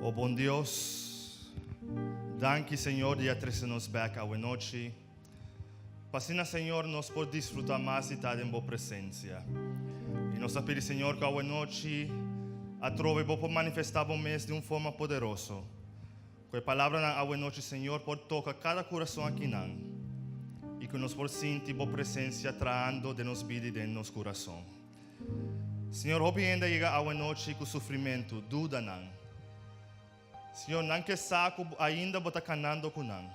O bon Dios, danki Señor di a trece nos bek awe nochi, pa asina Señor nos por disfruta mas di ta den Bo presencia. Y nos ta pidi Señor cu awe nochi atrobe Bo por manifesta Bo mes di un forma poderoso, cu e palabranan awe nochi Señor por toca cada curason akinan y cu nos por sinti Bo presencia trahando den nos bida y den nos curason. Señor, hopi hende a yega awanochi ku sufrimentu, dudanan. Señor, nan ke sa ku ainda Bo ta kanando ku nan.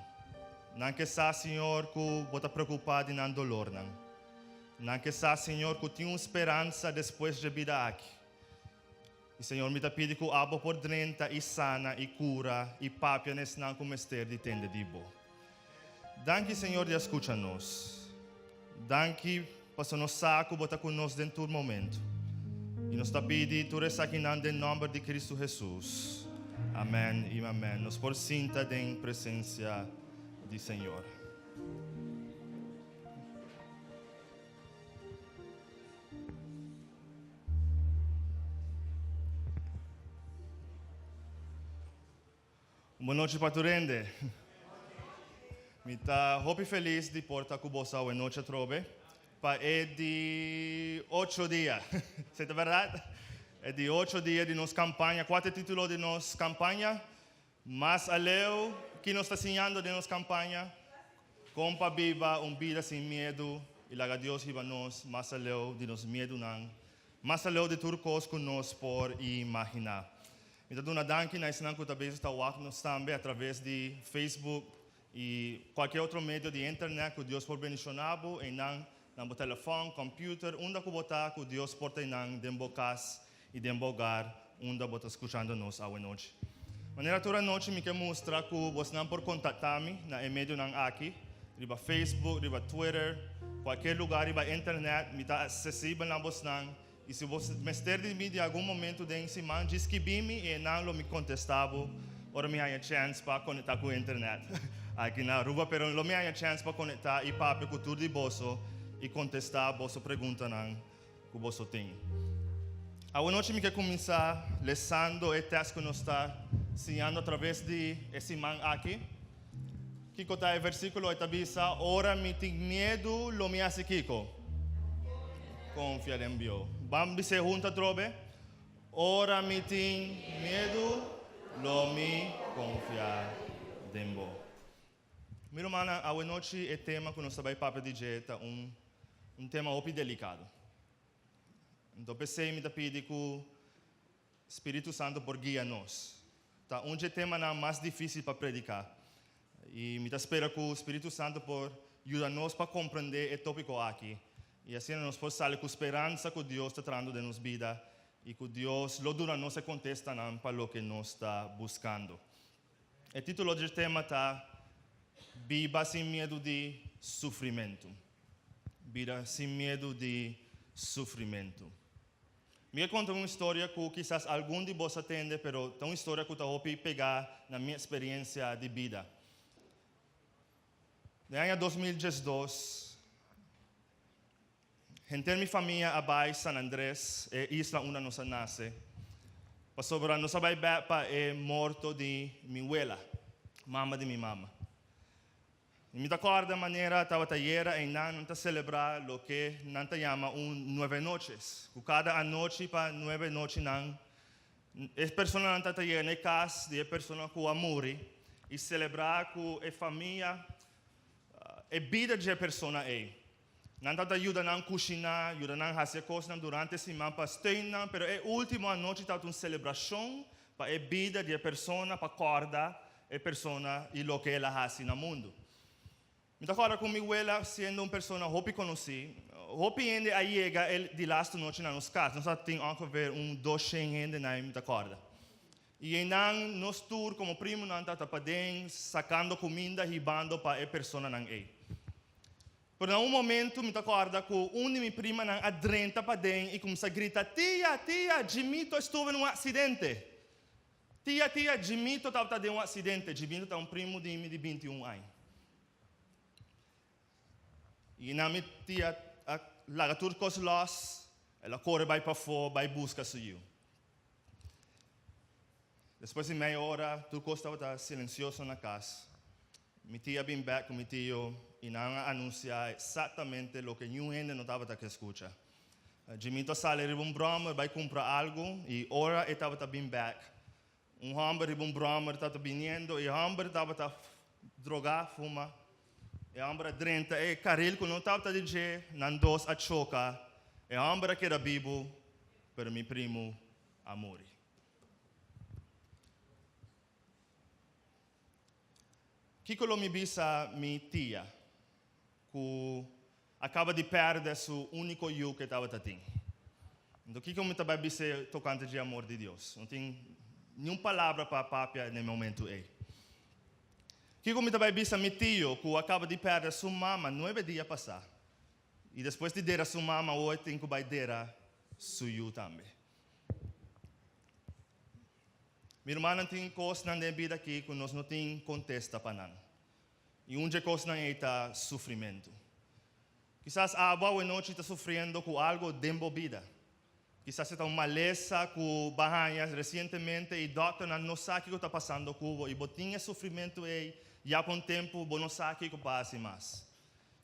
Nan ke sa, Señor, ku Bo ta preokupá di nan dolornan. Nan ke sa, Señor, ku tin un speransa despues dje bida aki. I, Señor, mi ta pidi ku abo por drenta i sana i kura i papia na esnan ku mester di tende di Bo. Danki Señor di a scucha nos. Danki paso nos sa cu Bo ta cu nos den tur momento. Y nos ta pidi tur esakinan den nomber di Cristo Jesus. Amen y amen. Nos por sinta den presencia di Señor. Un bon nochi pa tur hende. Mi ta hopi felis di por ta ku boso awe nochi atrobe pa e di ocho dia. Esei ta bèrdat? E di ocho dia di nos kampaña. Kua ta e título di nos kampaña? Mas aleu, ki nos ta siñando den nos kampaña? Kon pa biba un bida sin miedu i laga Dios hiba nos mas aleu di nos miedunan, mas aleu di tur kos ku nos por imaginá. Mi ta duna danki na esnan ku ta bezig ta wak nos tambe a traves di Facebook i kualke otro medio di internet ku Dios por bendishoná bo einan na bo telefòn, computer, unda ku bo ta ku Dios por ta einan den bo kas i den bo hogar unda bo ta skuchando nos awenochi. Manera tur anochi mi ke mustra ku bosnan por kontaktá mi na e medionan aki, riba Facebook, riba Twitter, kualke lugar riba internet mi ta aksesibel na bosnan. I si bo mester di mi di algun momentu den siman, djis skibi mi i einan lo mi kontestá bo ora mi haña chèns pa konektá ku internet aki na Aruba. Pero lo mi haña chèns pa konektá i papia ku tur di boso i kontestá boso preguntanan ku boso tin. Awanochi mi ke kuminsá lesando e tèst ku nos ta siñando atraves di e siman aki. Kiko ta e versíkulo? E ta bisa, Ora mi tin miedu, lo mi hasi kiko? Konfia den Bio. Ban bis'é huntu atrobe, Ora mi tin miedu, lo mi konfia den bo. Mi rumannan, awe nochi e tema ku nos ta bai papia di dje ta un un tema hopi delikado. Anto p'esei mi ta pidi ku Spiritu Santu por guia nos. Ta un dje temanan mas difísil pa prediká, i mi ta spera ku Spiritu Santu por yuda nos pa komprendé e tópiko aki, i asina nos por sali ku speransa ku Dios ta trahando den nos bida i ku Dios lo duna nos e kontestanan pa loke nos ta buskando. E título dje tema ta Biba sin miedu di sufrimentu. Bida sin miedu di sufrimentu. Mi a konta un historia ku kisas algun di bos a tende, pero ta un historia ku ta hopi pegá na mi eksperiensia di bida. Den aña 2012, henter mi famia a bai San Andres, e isla unda nos a nase, pasobra nos a bai bèk pa e morto di mi wela, mama di mi mama. I mi ta kòrda manera tabata ayera einan nan ta selebrá loke nan ta yama un nueve noches, ku kada anochi pa nuebe nochinan e personanan ta ta yega na e kas di e persona ku a muri i selebrá ku e famia e bida dje persona ei. Nan tabata yuda nan kushiná, yuda nan hasi e kosnan durante e siman pa steun nan, pero e último anochi tabata un selebrashon pa e bida di e persona, pa kòrda e persona i loke el a hasi na mundu. Mi ta kòrda ku mi wela siendo un persona hopi konosí, hopi hende a yega e di lastu nochi na nos kas. Nos a tin ongeveer un doshen hende na mi ta kòrda. I einan nos tur komo primonan tabata paden sakando kuminda hibando pa e personanan ei. Pero na un momentu mi ta kòrda ku un di mi primanan a drenta paden i kuminsá grita, Tia, tia, Jimito estuvo en un aksidente! Tia, tia, Jimito tabata den un aksidente. Jimito ta un primu di mi di 21 aña. I na mi tia a laga tur kos lòs, el a kore bai pafó bai buska su yu. Despues di mei ora, tur kos tabata silensioso na kas. Mi tia a bin bèk ku mi tio i nan a anunsiá eksaktamente loke niun hende no tabata ke skucha. Jimito a sali riba un bròmer bai kumpra algu i ora e tabata bin bèk, un hòmber riba un bròmer tabata biniendo i e hòmber tabata drogá, fuma. E hòmber a drenta e karil ku no tabata di dje, nan dos a choka. E hòmber a keda bibu, pero mi primu a muri. Kiko lo mi bisa mi tia ku a kaba di pèrdè su úniko yu ku e tabata tin? Anto kiko mi ta bai bis'é tokante dje amor di Dios? No tin niun palabra pa papia na e momentu ei. Kiko mi ta bai bisa mi tio ku a kaba di pèrdè su mama nuebe dia pasá i despues di dera su mama awor e tin ku bai dera su yu tambe? Mi rumannan, tin kosnan den e bida aki ku nos no tin kontesta pa nan. I un dje kosnan ei ta sufrimentu. Kisas abo awenochi ta sufriendo ku algu den bo bida. Kisas e ta un malesa ku bo a haña resientemente i dòkternan no sa kiko ta pasando ku bo i bo tin e sufrimentu ei ya pa un tempu, bo no sa kiko pa hasi mas.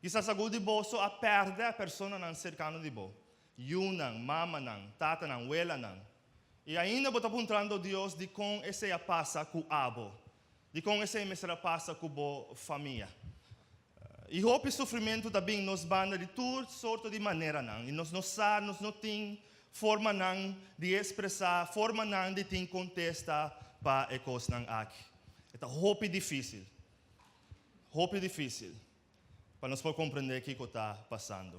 Kisas algun di boso a pèrdè personanan serkano di bo, yunan, mamanan, tatanan, welanan. I ainda bo ta puntrando Dios dikon esei a pasa ku abo, dikon esei mester a pasa ku bo famia. I hopi sufrimentu ta bin nos banda di tur sorto di maneranan, i nos no sa, nos no tin formanan di ekspresá, formanan di tin kontesta pa e kosnan aki. E ta hopi difísil, hopi difísil pa nos por komprendé kiko ta pasando.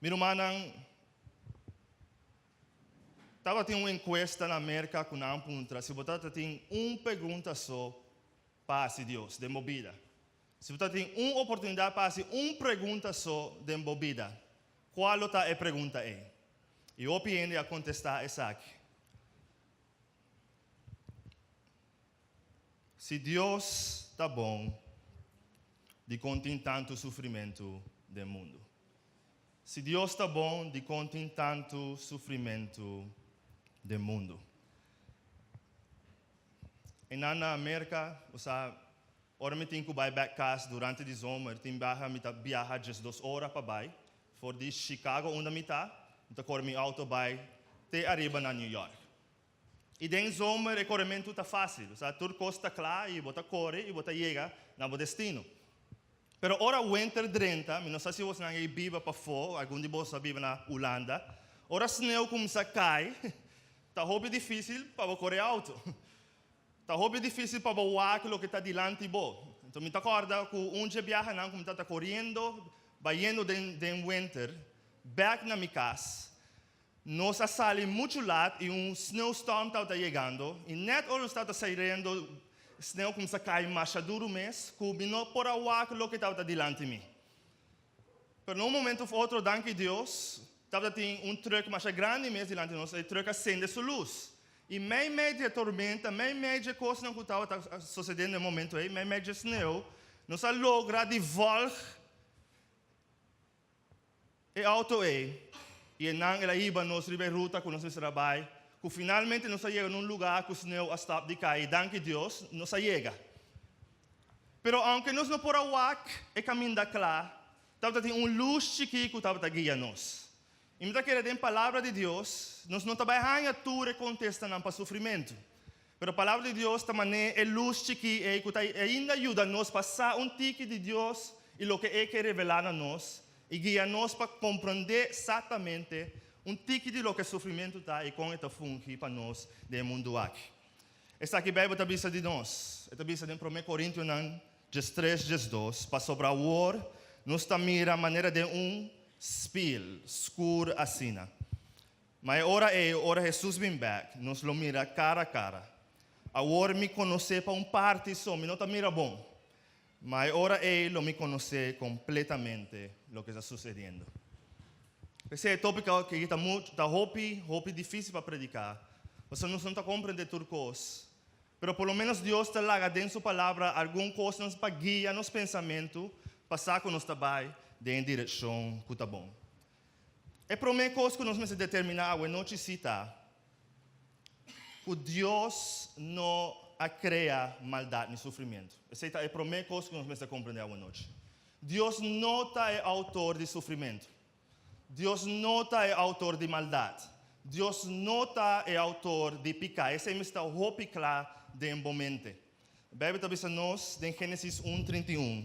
Mi rumannan, tabatin un enkuesta na Merka ku nan puntra si bo tabata tin un pregunta so pa hasi Dios den bo bida. Si bo tabatin un oportunidat pa hasi un pregunta so den bo bida, kua lo ta e pregunta ei? I hopi hende a kontestá esaki. Si Dios ta bon, dikon tin tantu sufrimentu den mundu? Si Dios ta bon, dikon tin tantu sufrimentu den mundu? Einan na Merka, bo sa, ora mi tin ku bai bèk kas durante di zomer, tin biaha mi ta biaha djesdos ora pa bai for di Chicago unda mi ta, mi ta kore mi outo bai te ariba na New York. I den zomer e korementu ta fásil, osea tur kos ta kla i bo ta kore i bo ta yega na bo destino. Pero ora wenter drenta, mi no sa si bosnan ei biba pafó, algun di boso a biba na Hulanda, ora sneu kuminsá kai, ta hopi difísil pa bo kore outo. Ta hopi difísil pa bo wak loke ta dilanti bo. Enton mi ta kòrda ku un dje biahanan ku mi tabata koriendo, bayendo den den wenter, bèk na mi kas, Nos a sali muchu lat i un snowstorm tabata yegando i nèt ora nos tabata sairendo sneeuw kumsa kai masha duru mes ku mi no por a wak loke tabata dilanti mi. Pero na un momento of otro, danki Dios, tabata tin un truck masha grandi mes dilanti nos, e truck a sende su lus. I mei mei di e tormenta, mei mei dje kosnan ku tabata sosediendo e momento ei, mei mei dje sneeuw, nos a logra di vòlg E auto ei i e nan el a hiba nos riba e ruta ku nos mester a bai, ku finalmente nos a yega na un lugá ku sneu a stòp di kai i danki Dios nos a yega. Pero ounke nos no por a wak e kaminda kla, tabata tin un lus chikí ku tabata guia nos. I mi ta kere den Palabra di Dios nos no ta bai haña tur e kontestanan pa sufrimentu. Pero Palabra di Dios ta manera e lus chikí ei ku ta ainda yuda nos pa sa un tiki di Dios i loke E ke revelá na nos i guia nos pa komprondé eksaktamente un tiki di loke sufrimentu ta i kon e ta fungi pa nos den e mundu aki. Esaki Beibel ta bisa di nos. E ta bisa den Promé Korintionan 13, 12, Pasobra awor nos ta mira manera den un spil skur asina. Ma e ora ei, ora Hesus bin bèk, nos lo mira kara kara. Awor mi konosé pa un parti so, mi no ta mira bon. Ma e ora ei lo mi konosé kompletamente loke ta susediendo. P'esei e tópiko aki ta muchu, ta hopi, hopi difísil pa prediká, pasobra nos no ta komprendé tur kos. Pero por lo ménos Dios ta laga den su Palabra algun kosnan pa guia nos pensamentu pa sa ku nos ta bai den e direkshon ku ta bon. E promé kos ku nos mester determiná awe nochi sí ta, ku Dios no a krea maldat ni sufrimentu. Esei ta e promé kos ku nos mester komprendé awanochi. Dios no ta e outor di sufrimentu. Dios no ta e outor di maldat. Dios no ta e outor di piká. Esei mester ta hopi kla den bo mente. Beibel ta bisa nos den Génesis un, 31,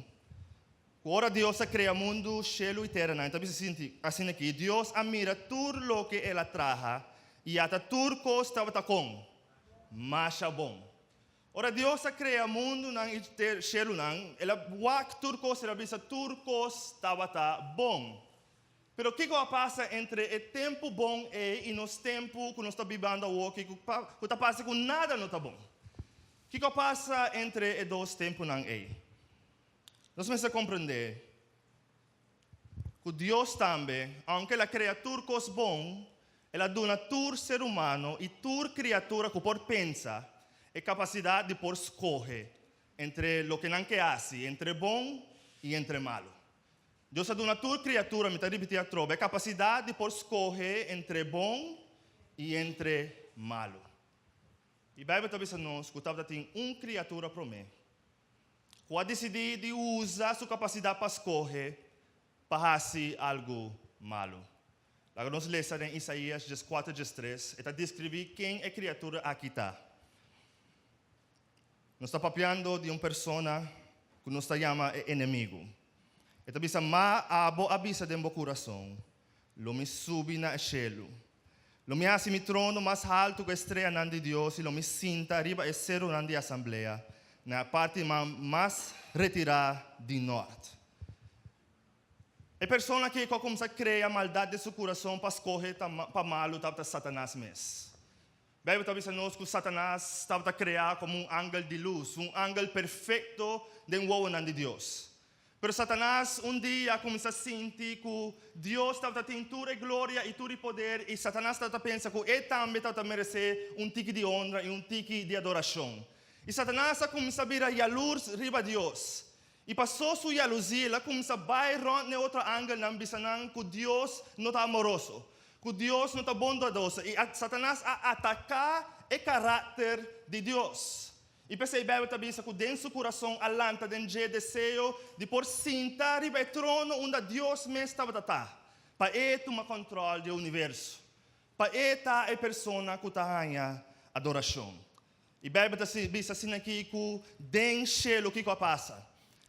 ku ora Dios a krea mundu, shelu i teranan, e ta bisa sinti asina aki, Dios a mira tur loke el a traha, i ata tur kos tabata kon? Masha bon. Ora Dios a krea mundunan i shelunan, el a wak tur kos, el a bisa tur kos tabata bon. Pero kiko a pasa entre e tempu bon ei i nos tempu ku nos ta bibando awoki ku ta parse ku nada no ta bon? Kiko a pasa entre e dos tempunan ei? Nos mester komprendé ku Dios tambe, aunke el a krea tur kos bon, el a duna tur ser humano i tur kriatura ku por pensa e kapasidat di por skohe entre loke nan ke hasi, entre bon i entre malu. Dios a duna tur kriatura, mi ta ripití atrobe, e kapasidat di por skohe entre bon i entre malu. I Beibel ta bisa nos ku tabata tin un kriatura promé ku a disidí di usa su kapasidat pa skohe pa hasi algu malu. Laga nos lesa den Isaías 14 13, e ta deskribí ken e kriatura aki ta. Nos ta papiando di un persona ku nos ta yama e enemigu. E ta bisa, Ma abo a bisa den bo kurason, Lo mi subi na e shelu. Lo mi hasi mi trono mas haltu ku e streanan di Dios i lo mi sinta riba e serunan di asamblea na e parti mas retirá di nòrt. E persona aki ku a kuminsá krea maldat den su kurason pa skohe pa malu tabata Satanas mes. Beibel ta bisa nos ku Satanas tabata kreá komo un angel di lus, un angel perfekto den wowonan di Dios. Pero Satanas un dia a kuminsá sinti ku Dios tabata tin tur e gloria i tur e poder, i Satanas tabata pensa ku e tambe tabata meresé un tiki di onra i un tiki di adorashon. I Satanas a kuminsá bira yalurs riba Dios. I pasó su yaluzí, el a kuminsá bai rònt n'e otro angelnan bisa nan ku Dios no ta amoroso, ku Dios no ta bondadoso. I Satanas a ataká e karakter di Dios. I p'esei Beibel ta bisa ku den su kurason a lanta den dje deseo di por sinta riba e trono unda Dios mes tabata ta, pa e tuma kòntròl di e universo, pa e ta e persona ku ta haña adorashon. I Beibel ta bisa asina aki ku den shelu kiko a pasa?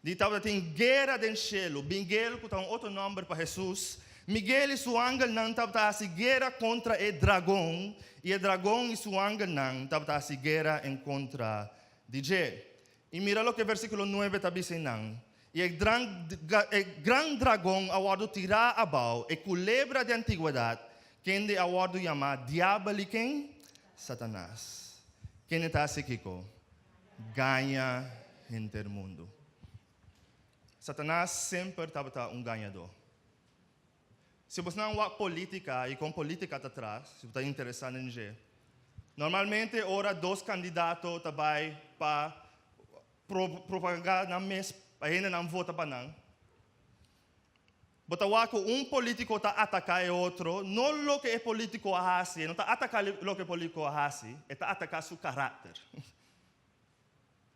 Di tabata tin guera den shelu. Miguel, ku ta un otro nòmber pa Hesus, Miguel i su angelnan tabata hasi guera kontra e dragon, i e dragon i su angelnan tabata hasi guera en kontra di dje. I mira loke versíkulo nuebe ta bisa einan, I e e gran dragon a wòrdu tirá abou, e kulebra di antigwedat, kende a wòrdu yamá Diabel i ken? Satanas. Kende ta hasi kiko? Gaña henter mundu. Satanas semper tabata un gañadó. Si bosnan wak polítika i kon polítika ta tras, si bo ta interesá den dje, normalmente ora dos kandidato ta bai pa propagá nan mes pa hendenan vota pa nan, Bo ta wak ku un polítiko ta ataká e otro, no loke e polítiko a hasi, e no ta ataká loke e polítiko a hasi, e ta ataká su karakter.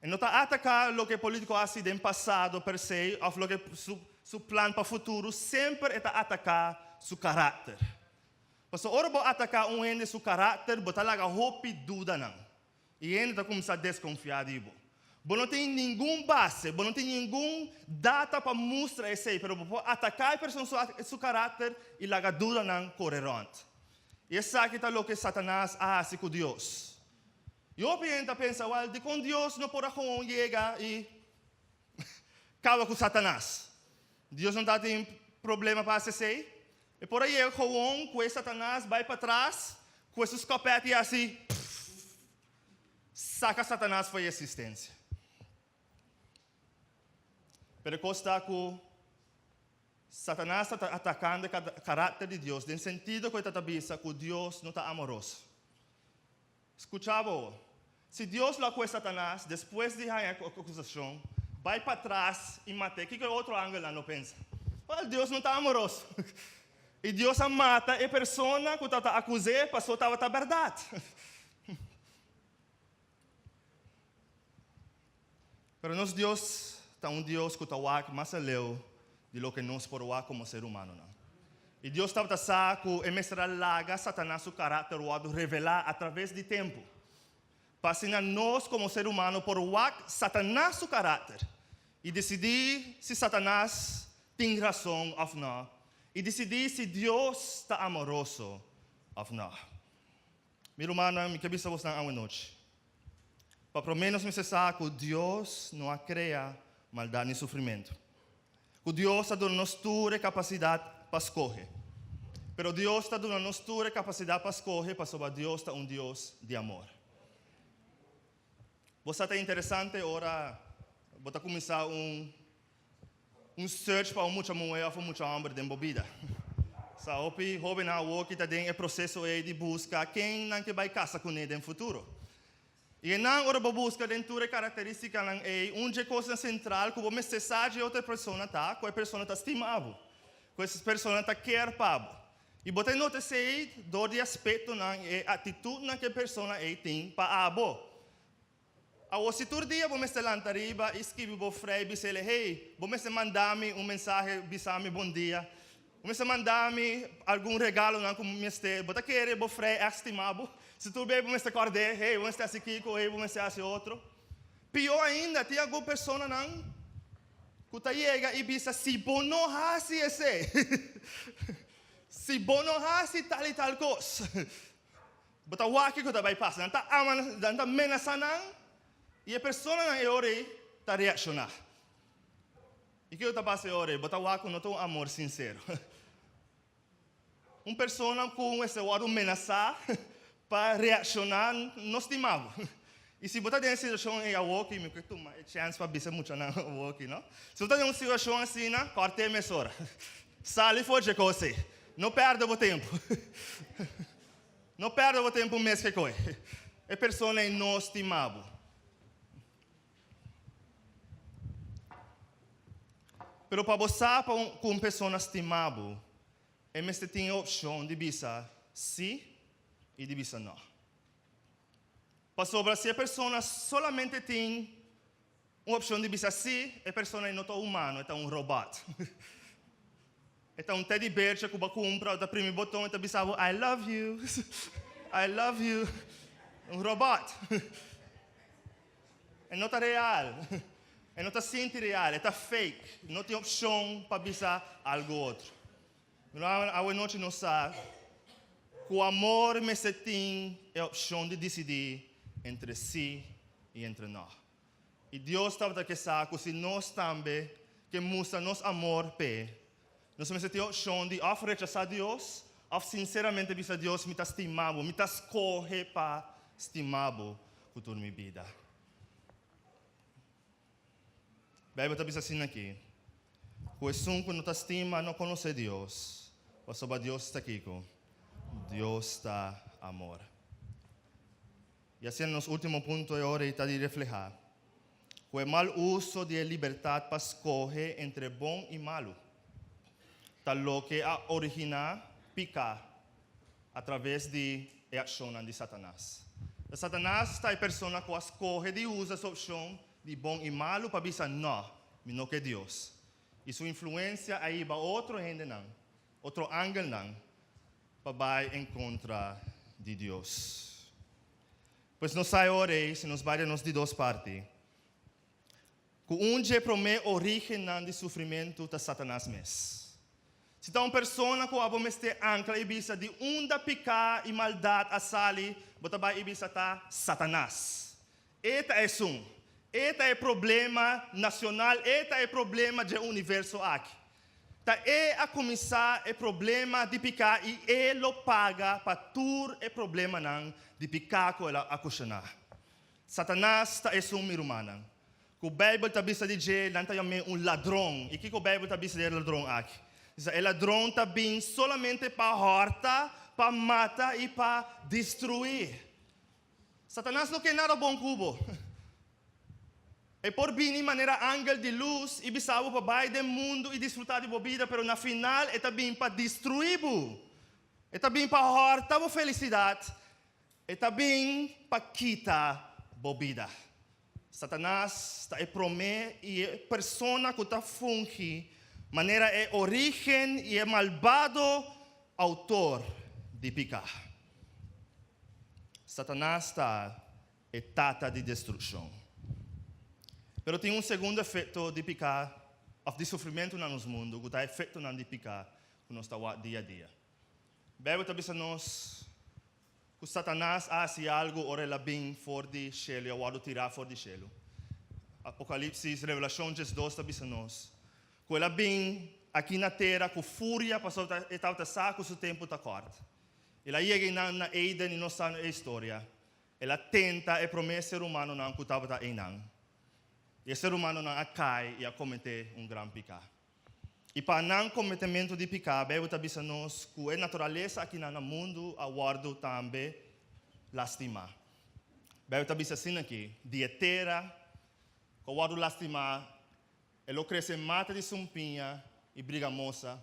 E no ta ataká loke e polítiko a hasi den pasado per se òf loke su su plan pa futuro, semper e ta ataká su karakter. Pasobra ora bo ataká un hende su karakter, bo ta laga hopi dudanan. I hende ta kuminsá deskonfiá di bo. Bo no tin ningun base, bo no tin ningun data pa mustra esei, pero bo por ataká e persona su su karakter i laga dudanan kore rònt. I esaki ta loke Satanas a hasi ku Dios. I hopi hende ta pensa, Wèl, dikon Dios no por a gewoon yega i kaba ku Satanas? Dios no ta tin problema pa hasi esei? E por a yega gewoon ku e Satanas bai patras ku e su skopèt i hasi pfff, saka Satanas for e esistensia. Pero e kos ta ku Satanas ta atakando e karakter di Dios den sentido ku e ta ta bisa ku Dios no ta amoroso. Skucha bo, si Dios lo a kue Satanas despues di haña e akusashon, bai patras i mat'é, kiko e otro angelnan lo pensa? Wèl, Dios no ta amoroso. I Dios a mata e persona ku tabata akus'é pasobra tabata bèrdat. Pero nos Dios ta un Dios ku ta wak mas aleu di loke nos por wak komo ser humanonan. I Dios tabata sa ku e mester a laga Satanas su karakter wòrdu revelá atraves di tempu, pa asina nos komo ser humano por wak Satanas su karakter i disidí si Satanas tin rason òf nò, i disidí si Dios ta amoroso òf nò. Mi rumannan, mi ke bisa bosnan awenochi, pa promé nos mester sa ku Dios no a krea maldat ni sufrimentu. Ku Dios a duna nos tur e kapasidat pa skohe. Pero Dios ta duna nos tur e kapasidat pa skohe pasobra Dios ta un Dios di amor. Bo sa ta interesante ora bo ta kuminsá un Un search pa un mucha muhé òf un mucha hòmber den bo bida. Sa hopi hóbennan awor ki ta den e proseso ei di buska ken nan ke bai kasa kuné den futuro. I einan ora bo buska den tur e karakterístikanan ei, un dje kosnan sentral ku bo mester sa dje otro persona ta ku e persona ta stima bo, ku e persona ta kier pa bo. I bo ta nota esei dor di aspektonan i e aktitutnan ku e persona ei tin pa abo. Awor si tur dia bo mester lanta riba i skibi bo frei bis'el, Hey, bo mester manda mi un mensahe bisa mi bon dia. Bo mester manda mi algun regalonan ku mi mester. Bo ta kere bo frei ègt stima bo? Si tur bes bo mester kòrd'é, Hey, bo mester hasi kiko, hey, bo mester hasi otro. Pió ainda, tin algun personanan ku ta yega i bisa, Si bo no hasi esei, si bo no hasi tal i tal kos, Bo ta wak kiko ta bai pasa. Nan ta ama, nan ta menasá nan i e personanan e ora ei ta reakshoná. I kiko ta pasa e ora ei? Bo ta wak ku no ta un amor sinsero. Un persona ku mester wòrdu menasá pa reakshoná no stima bo. I si bo ta den e situashon ei awoki, mi ke tuma e chèns pa bisa muchanan awoki, no? Si bo ta den un situashon asina, kòrt'é mesora. Sali for dje kos ei. No pèrdè bo tempu. No perde bo tempu mes ke koe e persona ei no stima bo. Pero pa bo sa pa un ku un persona stima bo, e mester tin e opshon di bisa si i di bisa no. Pasobra si e persona solamente tin un opshon di bisa si, e persona ei no ta humano, e ta un robot. E ta un teddy beartje ku bo a kumpra, bo ta primi boton e ta bisa bo I love you, I love you. Un robot. E no ta real. E no ta sinti real, e ta fake. No tin opshon pa bisa algu otro. Awe nochi nos sa ku amor mester tin e opshon di disidí entre sí i entre no. I Dios tabata ke sa ku si nos tambe ke mustra nos amor p'e, nos mester tin opshon di òf rechasá Dios òf sinseramente bisa Dios, Mi ta stima bo, mi ta skohe pa stima bo ku tur mi bida. Beibel ta bisa asina aki, Ku esun ku no ta stima no konosé Dios, pasobra Dios ta kiko? Dios ta amor. I asina nos último punto e ora ei ta di reflehá ku e mal uso di e libertat pa skohe entre bon i malu ta loke a originá piká atraves di e akshonnan di Satanas. Ta Satanas ta e persona ku a skohe di usa su opshon di bon i malu pa bisa nò, mi no ke Dios. I su influensia a hiba otro hendenan, otro angelnan, pa bai en kontra di Dios. Pues nos sa e ora ei, si nos bai den nos di dos parti, ku un dje promé orígennan di sufrimentu ta Satanas mes. Si ta un persona ku abo mester ankla i bisa di unda piká i maldat a sali, bo ta bai i bisa ta Satanas. E ta esun. E ta e problema nacional, e ta e problema dje universo aki. Ta e a cuminsa e problema di pica i e lo paga pa tur e problemanan di pica cu el a ocaciona. Satanas ta esun, mi rumannan, cu Bijbel ta bisa di dje, nan ta yam'é un ladron. I kico Bijbel ta bisa di e ladron aki? Bisa, e ladron ta bin solamente pa horta, pa mata i pa destrui. Satanas no ke nada bon ku bo. E por bini manera angel di lus i bisa bo pa bai den mundu i disfrutá di bo bida, pero na final e ta bin pa destruí bo. E ta bin pa hòrta bo felisidat. E ta bin pa kita bo bida. Satanas ta e promé i e persona ku ta fungi manera e orígen i e malbado outor di piká. Satanas ta e tata di destrukshon. Pero tin un segundo efekto di piká òf di sufrimentu na nos mundu ku ta efektonan di piká ku nos ta wak dia dia. Beibel ta bisa nos ku Satanas a hasi algu ora el a bin for di shelu i a wòrdu tirá for di shelu. Apokalipsis, Revelashon 12 ta bisa nos ku el a bin aki na tera ku furia pasobra e tabata sa ku su tempu ta kòrt. El a yega einan na Eden i nos sa e historia. El a tenta e promé ser humanonan ku tabata einan. I e ser humanonan a kai i a kometé un gran piká. I pa nan kometementu di piká, Beibel ta bisa nos ku e naturalesa akinan na mundu a wòrdu tambe lastimá. Beibel ta bisa asina aki, Di e tera ku a wòrdu lastimá, e lo krese mata di sumpiña i brigamosa,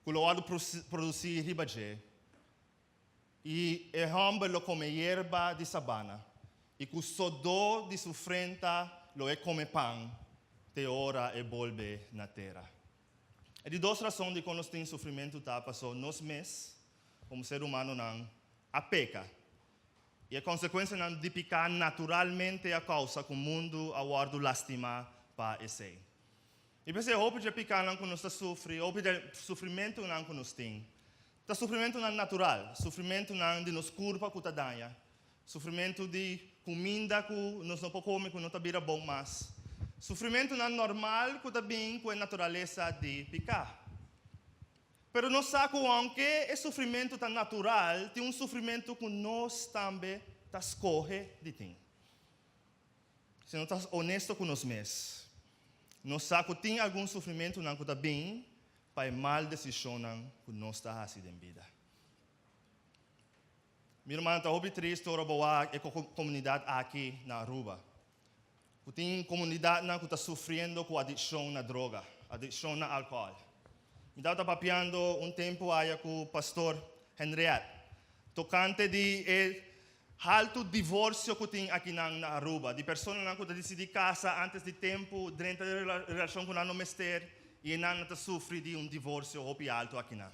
ku lo wòrdu produsí riba dje. I e hòmber lo kome yerba di sabana, i ku sodó di su frenta lo e kome pan te ora e bolbe na tera. E di dos rason dikon nos tin sufrimentu ta paso nos mes, komo ser humanonan, a peka. I e konsekuensianan di piká naturalmente a kousa ku mundu a wòrdu lastimá pa esei. I p'esei hopi dje pikánan ku nos ta sufri, hopi dje sufrimentunan ku nos tin, Ta sufrimentunan natural, sufrimentunan di nos kurpa ku ta daña, sufrimentu di kuminda ku nos no por kome ku no ta bira bon mas, sufrimentunan normal ku ta bin ku e naturalesa di piká. Pero nos sa ku ounke e sufrimentu ta natural, tin un sufrimentu ku nos tambe ta skohe di tin. Si nos ta honesto ku nos mes, nos sa ku tin algun sufrimentunan ku ta bin pa e mal desishonnan ku nos ta hasi den bida. Mi rumannan, ta hopi tristu ora bo wak e komunidat aki na Aruba, ku tin komunidatnan ku ta sufriendo ku adikshon na droga, adikshon na alkohòl. Mi tabata papiando un tempu aya ku Pastor Henriette tokante di e Haltu divorsio ku tin akinan na Aruba, di personanan ku ta disidí kasa antes di tempu, drenta den relashon ku nan no mester i enan ta sufri di un divorsio hopi haltu akinan.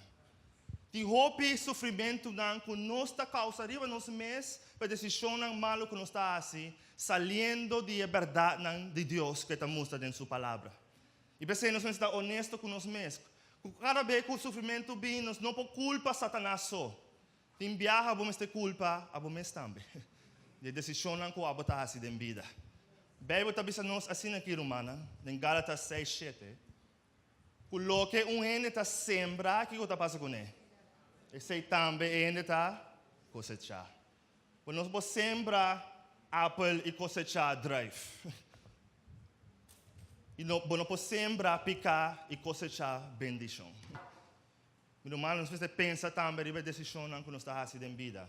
Tin hopi sufrimentunan ku nos ta kousa riba nos mes pa e desishonnan malu ku nos ta hasi saliendo di e bèrdatnan di Dios ku e ta mustra den su Palabra. I p'esei nos mester ta onesto ku nos mes, ku kada be ku sufrimentu bin nos no por kulpa Satanas so. Tin biaha bo mester kulpa abo mes tambe di e desishonnan ku abo ta hasi den bida. Beibel ta bisa nos asina aki, rumannan, den Gálatas seis shete, ku loke un hende ta sembra, kiko ta pasa kuné? Esei tambe e hende ta kosechá. Bo no por sembra apel i kosechá druif. I bo no por sembra piká i kosechá bendishon. Mi ruman, nos mester pensa tambe riba e desishonnan ku nos ta hasi den bida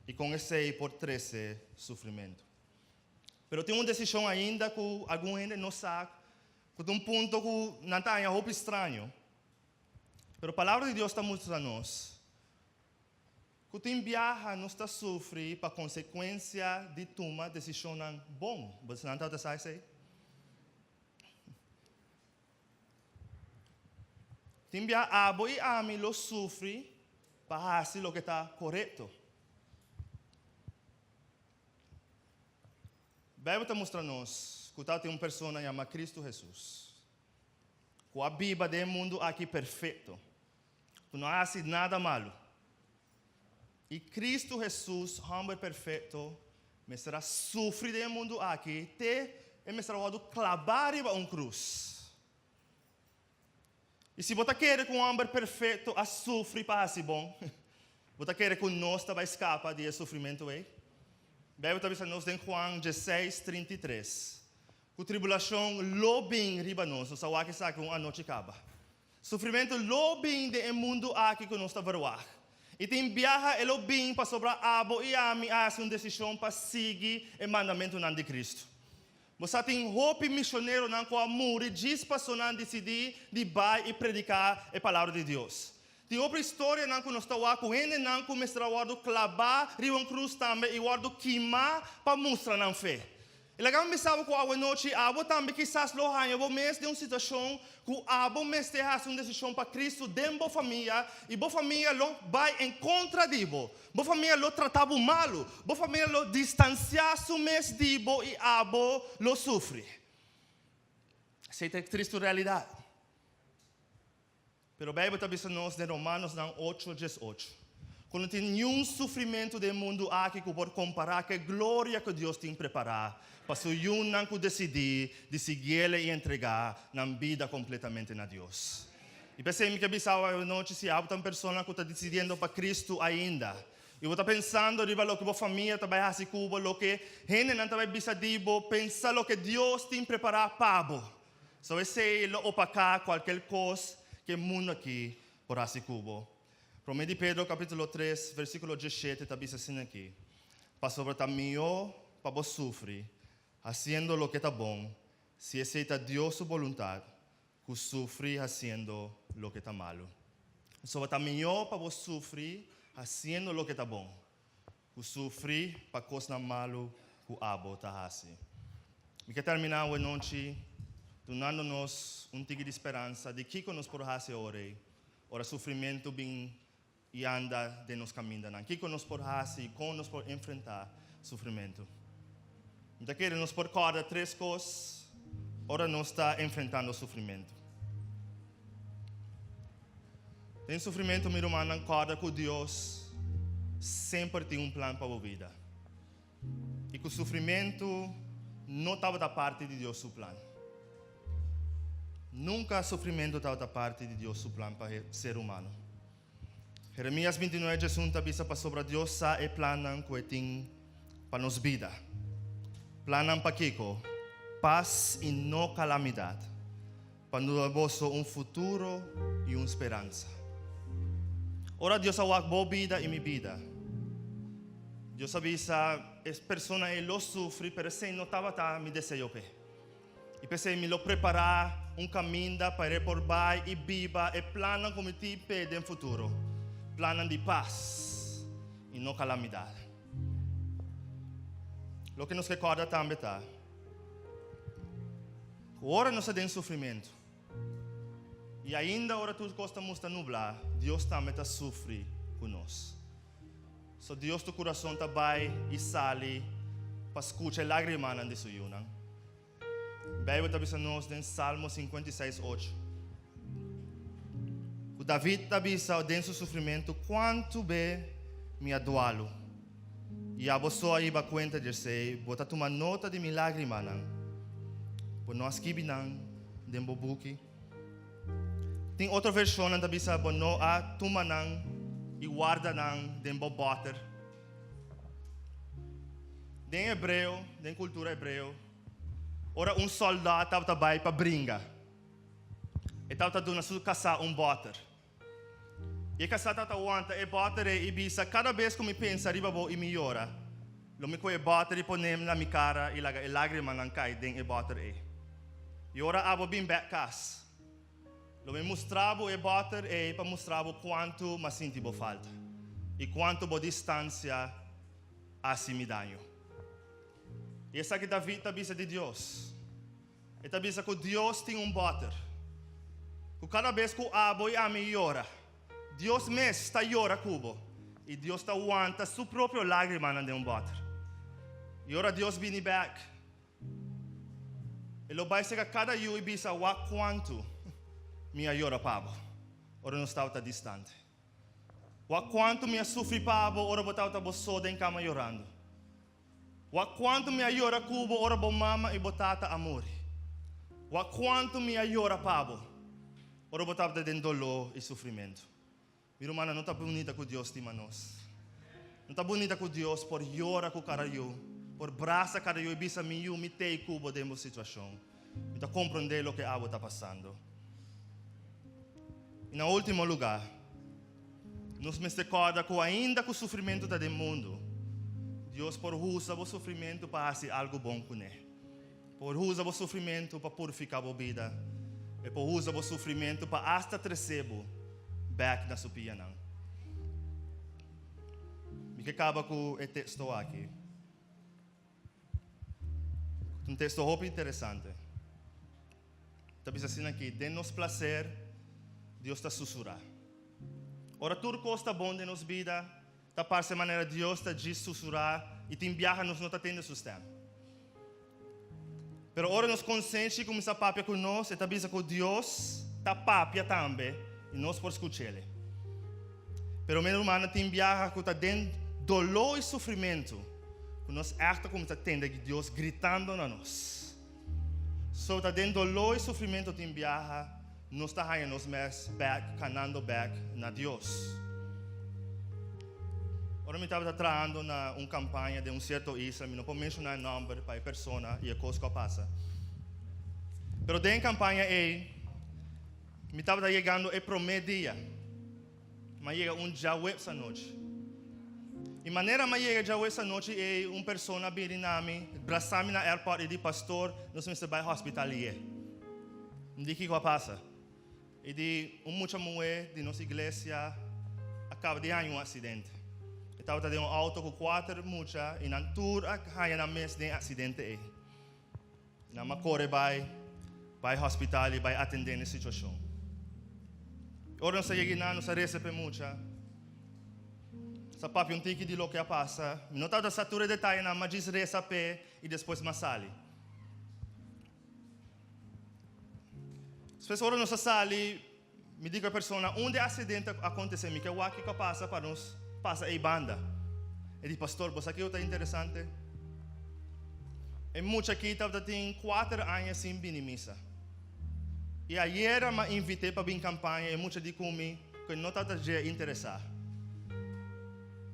i kon esei por trese sufrimentu. Pero tin un desishon ainda ku algun hende no sa ku ta un punto ku nan ta haña hopi straño. Pero Palabra di Dios ta mustra nos ku tin biaha nos ta sufri pa konsekuensia di tuma desishonnan bon. Bo nan tabata sa esei? Tin bia abo i ami lo sufri pa hasi loke ta korekto. Beibel ta mustra nos ku tabatin un persona yama Kristu Hesus, ku a biba den e mundu aki perfekto, ku no a hasi nada malu. I Kristu Hesus, hòmber perfekto, mester a sufri den e mundu aki te e mester a wòrdu klabá riba un krus. I si bo ta kere ku un hòmber perfekto a sufri pa hasi bon, bo ta kere ku nos ta bai skapa di e sufrimentu ei? Beibel ta bisa nos den Juan diesseis, 33, ku tribulashon lo bin riba nos. Nos a wak esaki un anochi kaba. Sufrimentu lo bin den e mundu aki ku nos ta verwagt. I tin biaha e lo bin pasobra abo i ami a hasi un desishon pa sigui e mandamentunan di Kristu. Bo sa tin hopi misioneronan ku a muri djis paso nan disidí di bai i prediká e Palabra di Dios. Tin hopi historianan ku nos ta wak ku hendenan ku mester a wòrdu klabá riba un krus tambe i wòrdu kimá pa mustra nan fe. I laga mi bisa bo ku awanochi abo tambe kisas lo haña bo mes den un situashon ku abo mester hasi un desishon pa Kristu den bo famia i bo famia lo bai en kontra di bo. Bo famia lo trata bo malu. Bo famia lo distansiá su mes di bo i abo lo sufri. Esei ta e tristu realidat. Pero Beibel ta bisa nos den Romanosnan ocho diesocho, ku no tin niun sufrimentu den e mundu aki ku por kompará ku e gloria ku Dios tin prepará pa su yunan ku desidí di siguiel i entregá nan bida kompletamente na Dios. I p'esei mi ke bisa awe anochi, si abo ta un persona ku ta disidiendo pa Kristu ainda, i bo ta pensando riba loke bo famia ta bai hasi ku bo, loke hendenan ta bai bisa di bo, pensa loke Dios tin prepará pa bo. So esei lo opaká kualkel kos ku e mundu akí por hasi ku bo. Promé di Pedro kapítulo tres versíkulo diesshete ta bisa asina akí, Pasobra ta mihó pa bo sufri hasiendo loke ta bon, si esei ta Dios su boluntat, ku sufri hasiendo loke ta malu. Pasobra ta mihó pa bo sufri hasiendo loke ta bon, Ku sufri pa kosnan malu ku abo ta hasi. Mi ke terminá awe nochi dunando nos un tiki di speransa di kiko nos por hasi ora ei, ora sufrimentu bin i anda den nos kamindanan. Kiko nos por hasi i kon nos por enfrentá sufrimentu. Mi ta kere nos por kòrda tres kos ora nos ta enfrentando sufrimentu. Den sufrimentu, mi rumannan, kòrda ku Dios semper tin un plan pa bo bida i ku sufrimentu no tabata parti di Dios su plan. Nunka sufrimentu tabata parti di Dios su plan pa e ser humano. Jeremias 29 diesun ta bisa pasobra Dios sa e plannan ku e tin pa nos bida. Plannan pa kiko? Pas i no kalamidat. Pa duna boso un futuro i un speransa. Ora Dios a wak bo bida i mi bida, Dios a bisa, E persona ei lo sufri, pero esei no tabata mi deseo p'e. I p'esei mi lo prepará un kaminda pa e por bai i biba e plannan ku mi tin p'e den futuro, plannan di pas i no kalamidat. Loke nos ke kòrda tambe ta. Ku ora nos ta den sufrimentu, i ainda ora tur kos ta mustra nublá, Dios tambe ta sufri ku nos. So Dios tu kurason ta bai i sali pa skucha e lágrimanan di su yunan. Beibel ta bisa nos den Salmo 56, 8, ku David ta bisa den su sufrimentu, Kuantu be mi a dualu, I abo so a hiba kuenta djesei, bo ta tuma nota di mi lágrimanan, bo no a skibi nan den bo buki. Tin otro vershonnan ta bisa bo no a tuma nan i warda nan den bo bòter. Den hebreo, den kultura hebreo, ora un sòldá tabata bai pa bringa, e tabata duna su kasá un bòter. I e kasá tabata wanta e bòter ei i bisa, Kada bes ku mi pensa riba bo i mi yora, lo mi kohe e bòter i pon'é na mi kara i laga e lágrimanan kai den e bòter ei. I ora abo bin bèk kas, lo mi mustra bo e bòter ei pa mustra bo kuantu m'a sinti bo falta i kuantu bo distansia a hasi mi daño. I esaki David ta bisa di Dios. E ta bisa ku Dios tin un bòter. Ku kada bes ku abo i ami yora, Dios mes ta yora ku bo. I Dios ta wanta su propio lágrimanan den un bòter. I ora Dios bini bèk, E lo bai seka kada yu i bisa, Wak kuantu mi a yora pa bo ora nos tabata distante. Wak kuantu mi a sufri pa bo ora bo tabata bo so den kama yorando. Wak kuantu mi a yora ku bo ora bo mama i bo tata a muri. Wak kuantu mi a yora pa bo ora bo tabata den doló i sufrimentu. Mi rumannan, no ta bunita ku Dios stima nos? No ta bunita ku Dios por yora ku kada yu, por brasa kada yu i bisa, Mi yu, mi t'ei ku bo den bo situashon. Mi ta komprondé loke abo ta pasando. I na último lugá, Nos mester kòrda ku ainda ku sufrimentu ta den mundu, Dios por usa bo sufrimentu pa hasi algu bon kuné. Por usa bo sufrimentu pa purifiká bo bida. E por usa bo sufrimentu pa asta trese bo bèk na su pianan. Mi ke kaba ku e teksto aki. Un teksto hopi interesante. Ta bisa asina aki, Den nos plaser, Dios ta susurá. Ora tur kos ta bon den nos bida, ta parse manera Dios ta djis susurá i tin biaha nos no ta tende su stèm. Pero ora nos konsenshi kuminsá papia ku nos, e ta bisa ku Dios ta papia tambe i nos por skuch'El. Pero mi rumannan, tin biaha ku ta den doló i sufrimentu ku nos ègt ta kuminsá tende Dios gritando na nos. So ta den doló i sufrimentu tin biaha nos ta haña nos mes bèk kanando bèk na Dios. Ora mi tabata trahando na un kampaña den un sierto isla, mi no por menshoná e nòmber pa e persona i e kos ku a pasa. Pero den e kampaña ei, mi tabata yegando e promé dia. M'a yega un djaweps anochi. I manera m'a yega djaweps anochi ei, un persona a bini na mi, brasa mi na airport i di, Pastor, nos mester bai hospital lié. Mi di, Kiko a pasa? E di, Un mucha muhé di nos iglesia a kaba di haña un aksidente. E tabata den un outo ku kuater mucha i nan tur a haña nan mes den e aksidente ei. Nan a kore bai bai hospital i bai atendé n'e situashon. Ora nos a yega einan, nos a resa p'e mucha. Nos a papia un tiki di loke a pasa. Mi no tabata sa tur e detayenan, ma djis resa p'e i despues m'a sali. Despues ora nos a sali, mi di ku e persona, Unda e aksidente a akontesé? Mi ke wak kiko a pasa pa nos pasa ei banda. E di, Pastor, bo sa kiko ta interesante? E mucha aki tabata tin kuater aña sin bini misa. I ayera m'a invit'é pa bin kampaña, e mucha di ku mi ku e no tabata dje interesá.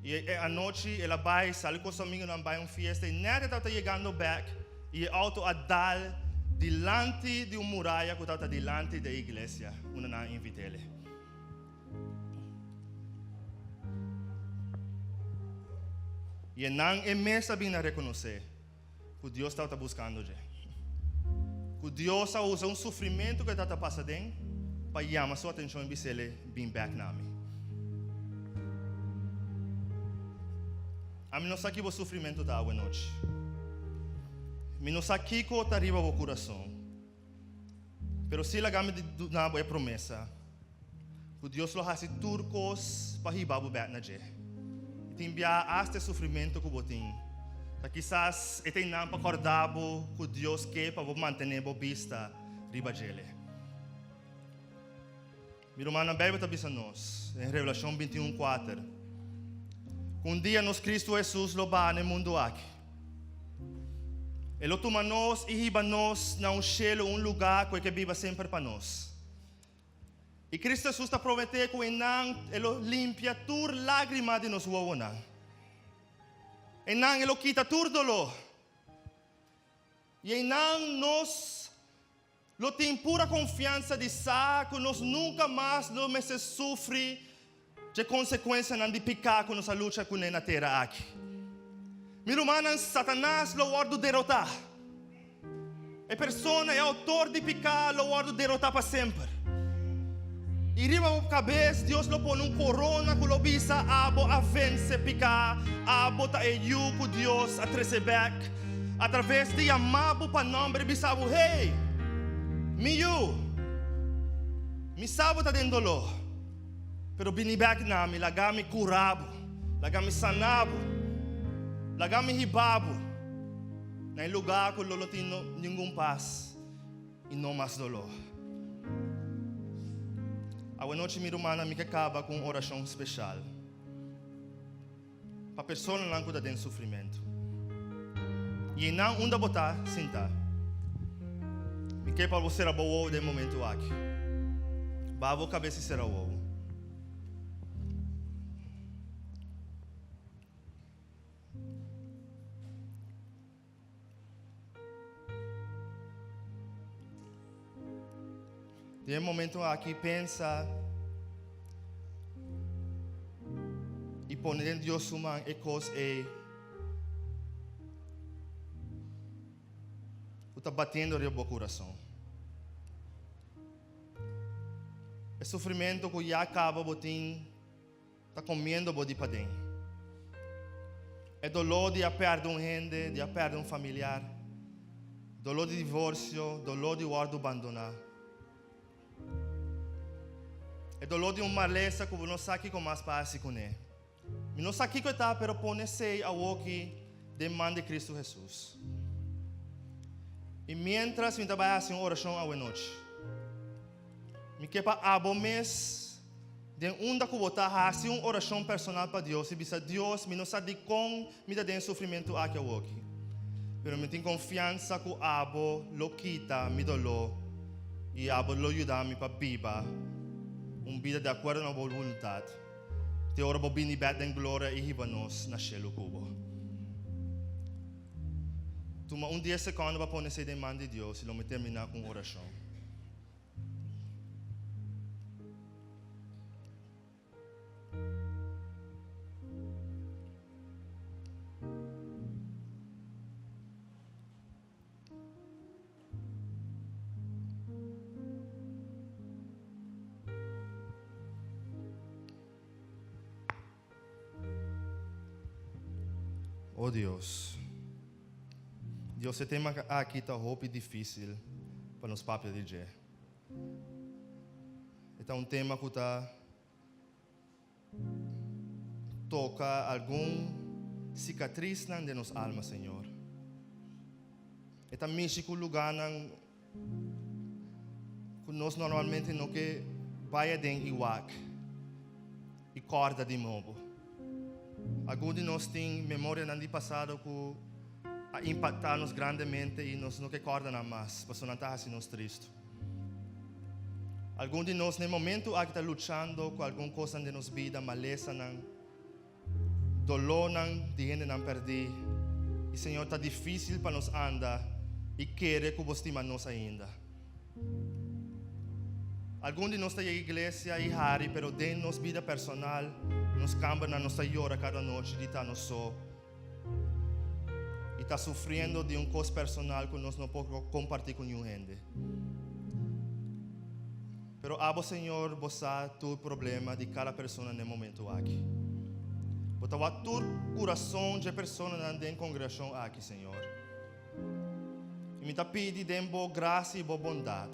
I e anochi el a bai sali ku su amigunan bai un fiesta i nèt e tabata yegando bèk i e outo a dal dilanti di un muraya ku tabata dilanti di e iglesia unda nan a invit'el. I e nan e mes a bin a rekonosé ku Dios tabata buskando dje. Ku Dios a usa un sufrimentu ku e tabata pasa den pa yama su atenshon i bis'el bin bèk na mi. Ami no sa ki bo sufrimentu ta awenochi. Mi no sa kiko ta riba bo kurason. Pero si laga mi duna bo e promesa ku Dios lo hasi tur kos pa hiba bo bèk na dje. I tin biaha asta e sufrimentu ku bo tin ta kisas e ta einan pa kòrda bo ku Dios ke pa bo mantené bo bista riba djele. Mi rumannan, Beibel ta bisa nos den Revelashon 21, kuater, ku un dia nos Kristu Hesus lo baha na e mundu aki. E lo tuma nos i hiba nos na un shelu, un lugá ku e ke biba semper pa nos. I Kristu Hesus ta prometé ku einan e lo limpia tur lágrima di nos wowonan. Einan e lo kita tur doló. I einan nos lo tin pura konfiansa di sa ku nos nunka mas lo mester sufri dje konsekuensianan di piká ku nos a lucha kuné na tera aki. Mi rumannan, Satanas lo wòrdu derotá. E persona, e outor di piká lo wòrdu derotá pa semper. I riba bo kabes Dios lo pone un korona ku lo bisa, Abo a vense piká, abo ta e yu ku Dios a trese bèk. Atraves di yama bo pa nòmber i bisa bo, Hey, mi yu, mi sa bo ta den doló. Pero bini bek na mi, laga mi kura bo, laga mi sana bo, laga mi hiba bo na e lugá ku lo no tin ningun pas i no mas doló. Awanochi mi rumannan mi ke kaba ku un orashon speshal pa personanan ku ta den sufrimentu. I einan unda bo ta sintá, mi ke pa bo sera bo wowo den e momentu aki. Baha bo kabes i sera wowo. Den e momento aki pensa i pone den Dios su man e kos ei ku ta batiendo riba bo kurason. E sufrimentu ku ya kaba bo tin ta komiendo bo di paden. E doló di a pèrdè un hende, di a pèrdè un familiar. Doló di divorsio, doló di wòrdu bandoná. E doló di un malesa ku bo no sa kiko mas pa hasi kuné. Mi no sa kiko e ta, pero pone esei awoki den man di Kristu Hesus. I miéntras mi ta bai hasi un orashon awenochi, mi ke pa abo mes den unda ku bo ta hasi un orashon personal pa Dios i bisa, Dios, mi no sa dikon mi ta den e sufrimentu aki awoki, pero mi tin konfiansa ku abo lo kita mi doló i abo lo yuda mi pa biba un bida di akuerdo na bo boluntat. Te ora bo bini bek den gloria i hiba nos na shelu ku bo. Tuma un dies sekondo pa pone esei den man di Dios i lo mi terminá ku un orashon. O Dios, Dios e tema aki ta hopi difícil pa nos papia di dje. E ta un tema ku ta Toka algun sikatrisnan den nos alma, Señor. E ta mishi ku lugánan ku nos normalmente no ke bai aden i wak i kòrda di nobo. Algun di nos tin memorianan di pasado ku a impaktá nos grandemente i nos no ke kòrda nan mas pasobra nan ta hasi nos tristu. Algun di nos na e momentu aki ta luchando ku algun kosnan den nos bida, malesanan, dolónan di hendenan pèrdí. I Señor, ta difísil pa nos anda i kere ku Bo stima nos ainda. Algun di nos ta yega iglesia i hari, pero den nos bida personal, nos kambernan nos ta yora kada nochi di ta nos so i ta sufriendo di un kos personal ku nos no por kompartí ku niun hende. Pero abo, Señor, bo sa tur problema di kada persona n'e momentu aki. Bo ta wak tur kurason dje personanan den kongregashon aki, Señor. I mi ta pidi den bo grasia i bo bondat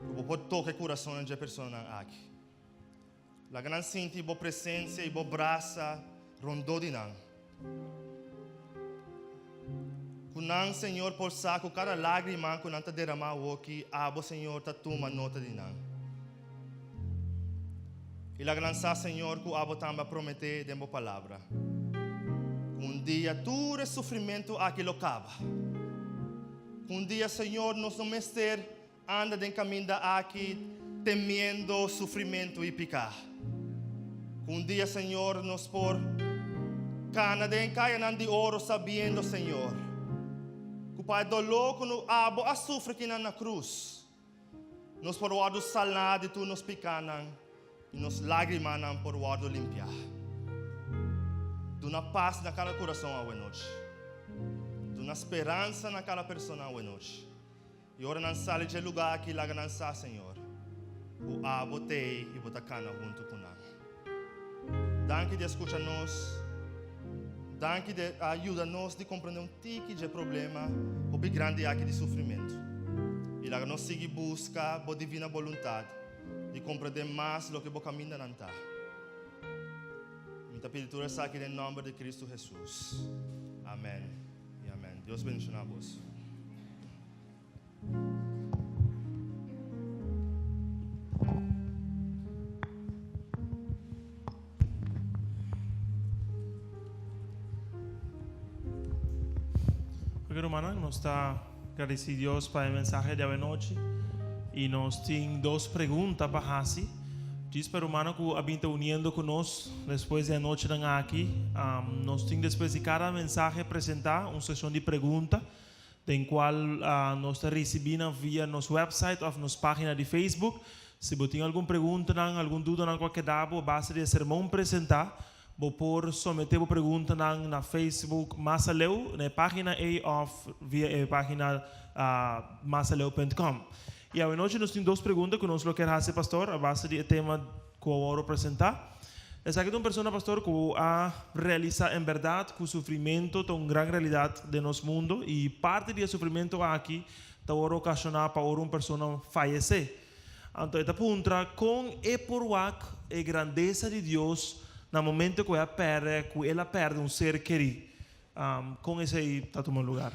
ku bo por toka e kurasonnan dje personanan aki. Laga nan sinti bo presensia i bo brasa rondó di nan. Ku nan, Señor, por sa ku kada lágrima ku nan ta deramá awoki, abo, Señor, ta tuma nota di nan. I laga nan sa, Señor, ku abo tambe a prometé den bo Palabra, ku un dia tur e sufrimentu aki lo kaba. Ku un dia, Señor, nos no mester Anda den kaminda aki temiendo sufrimentu i piká. Ku un dia, Señor, nos por kana den e kayanan di oro sabiendo, Señor, ku pa e doló ku no Abo a sufri kinan na krus, nos por wòrdu salná di tur nos pikánan i nos lágrimanan por wòrdu limpiá. Duna pas na kada kurason awenochi. Duna speransa na kada persona awenochi. I ora nan sali dje lugá aki, laga nan sa, Señor, ku Abo t'ei i Bo ta kana huntu ku nan. Danki di a skucha nos. Danki di a yuda nos di komprendé un tiki dje problema hopi grandi aki di sufrimentu. I laga nos sigui buska Bo divina boluntat di komprendé mas loke Bo kamindanan ta. Mi ta pidi tur esaki den nòmber di Kristu Hesus. Amèn. I amen. Dios bendiciona bos. Oke rumannan, nos ta gradeci Dios pa e mensahe di awenochi y nos tin dos pregunta pa haci. Djis pa rumannan ku a bin ta uniendo ku nos despues di anochinan aki, nos tin despues di kada mensahe presentá un seshon di pregunta den kual nos ta risibí nan via nos website òf nos página di Facebook. Si bo tin algun preguntanan, algun dudanan ku a keda bo a base di e sermon presentá, bo por someté bo preguntanan na Facebook Mas Aleu, na e página ei òf via e página masaleu punt com. I awenochi nos tin dos pregunta ku nos lo kier hasi pastor a base di e tema ku awor a presentá. Esaki ta un persona, pastor, ku a realisá en bèrdat ku sufrimentu ta un gran realidat den nos mundu i parti di e sufrimentu aki ta wòrdu okashoná pa ora un persona fayesé. Anto e ta puntra kon e por wak e grandesa di Dios na momento ku e a pèrdè, ku el a pèrdè un ser kerí. Kon esei ta tuma lugar?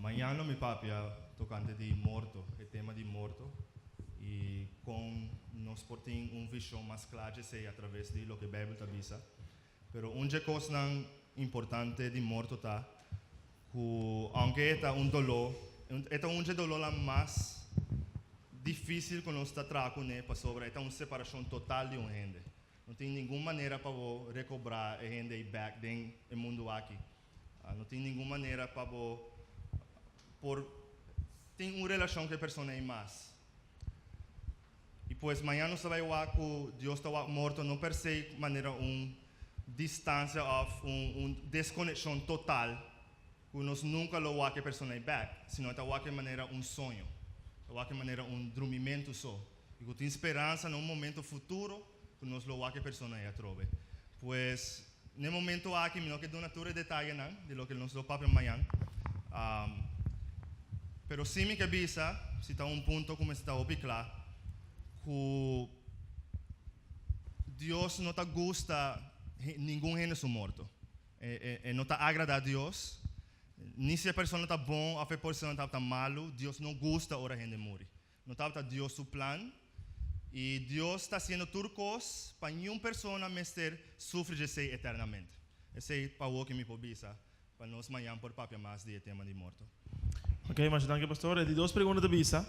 Mañana mi papia tokante di morto, e tema di morto i kon nos por tin un vishon mas kla djesei atraves di loke Beibel ta bisa. Pero un dje kosnan importante di morto ta ku ounke e ta un doló, e ta un dje dolónan mas difísil ku nos ta traha kuné pasobra e ta un separashon total di un hende. No tin ningun manera pa bo rekobrá e hende ei bèk den e mundu aki. No tin ningun manera pa bo por tin un relashon ku e persona ei mas. I pues mañana nos ta bai wak ku Dios ta wak morto no per se manera un distansia òf un un deskonekshon total ku nos nunka lo wak e persona ei bèk, sino e ta wak e manera un soño, ta wak e manera un drumimentu so i ku tin speransa na un momento futuro ku nos lo wak e persona ei atrobe. Pues, n'e momento aki mi no ke duna tur e detayenan di loke nos lo papia mañan, pero sí mi ke bisa, si ta un punto ku mester ta hopi kla, ku Dios no ta gusta ningun hende su morto. E no ta agradá Dios, ni si e persona ta bon òf e persona tabata malu, Dios no gusta ora hende muri. No tabata Dios su plan, i Dios ta hasiendo tur kos pa niun persona mester sufri djesei eternamente. Esei pa awor ke mi por bisa, pa nos mañan por papia mas di e tema di morto. Ok, masha danki pastor. E di dos pregunta ta bisa,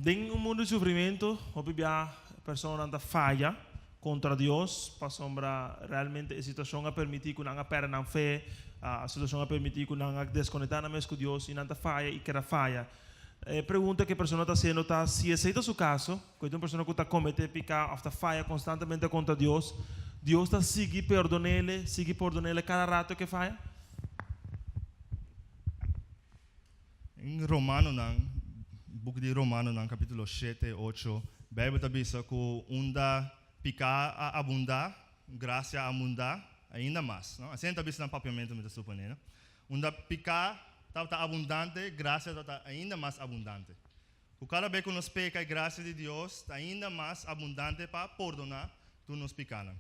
Den un mundu di sufrimentu, hopi bia personanan ta faya kontra Dios pasobra realmente e situashon a permití ku nan a pèrdè nan fe, e situashon a permití ku nan a deskonektá nan mes ku Dios i nan ta faya i keda faya. E pregunta ku e persona ta hasiendo ta si esei ta su kaso, ku e ta un persona ku ta kometé piká òf ta faya konstantemente kontra Dios, Dios ta sigui perdon'é, sigui pordon'é kada rato ku e faya? Den Romanonan, buki di Romanonan kapítulo shete, ocho, Beibel ta bisa ku unda piká a abundá, grasia a abundá ainda mas. No? Asina ta bisa na papiamentu mi ta suponé, no? Unda piká tabata abundante, grasia tabata ainda mas abundante. Ku kada be ku nos peka e grasia di Dios ta ainda mas abundante pa pordoná tur nos pikánan.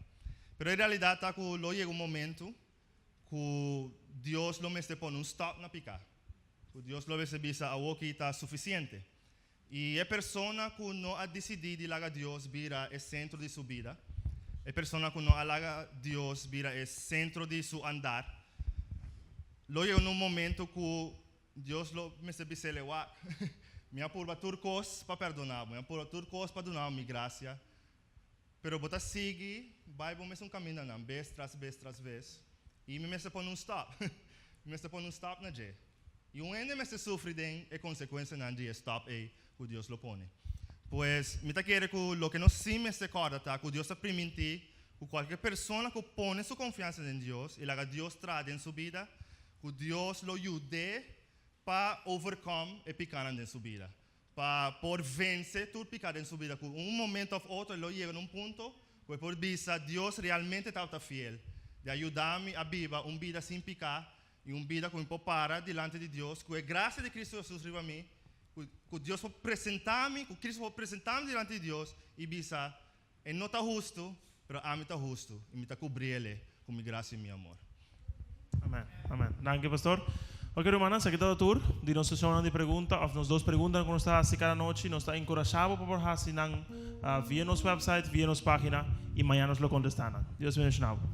Pero e realidat ta ku lo yega un momentu ku Dios lo mester pone un stòp na piká. Ku Dios lo mester bisa awoki ta sufisiente. I e persona ku no a disidí di laga Dios bira e sentro di su bida, e persona ku no a laga Dios bira e sentro di su andar, lo yega na un momento ku Dios lo mester bis'é, Wak, mi a purba tur kos pa pèrdona bo, mi a purba tur kos pa duna bo mi grasia, pero bo ta sigui bai bo mesun kamindanan bes tras bes tras bes, i mi mester pone un stòp. Mi mester pone un stòp na dje. I un hende mester sufri den e konsekuensianan di e stòp ei ku Dios lo pone. Pues, mi ta kere ku loke nos sí mester kòrda ta ku Dios ta primintí ku kualke persona ku pone su konfiansa den Dios i laga Dios traha den su bida, ku Dios lo yud'é pa overkòm e pikánan den su bida, pa por vense tur piká den su bida, ku un momento òf otro e lo yega na un punto ku e por bisa, Dios realmente tabata fiel di a yuda mi a biba un bida sin piká i un bida ku mi por para dilanti di Dios ku e grasia di Kristu Hesus riba mi, ku ku Dios por presentá mi, ku Kristu por presentá mi dilanti di Dios i bisa, E no ta hustu, pero ami ta hustu i mi ta kubri el'e ku mi grasia i mi amor. Amen, amen. Danki pastor. Ok rumannan, esaki ta tur di nos sesionnan di pregunta of nos dos preguntanan ku nos ta hasi kada nochi. Nos ta enkurashá bo pa por hasi nan via nos website, via nos pagina i mañana nos lo kontestá nan. Dios bendishoná bo.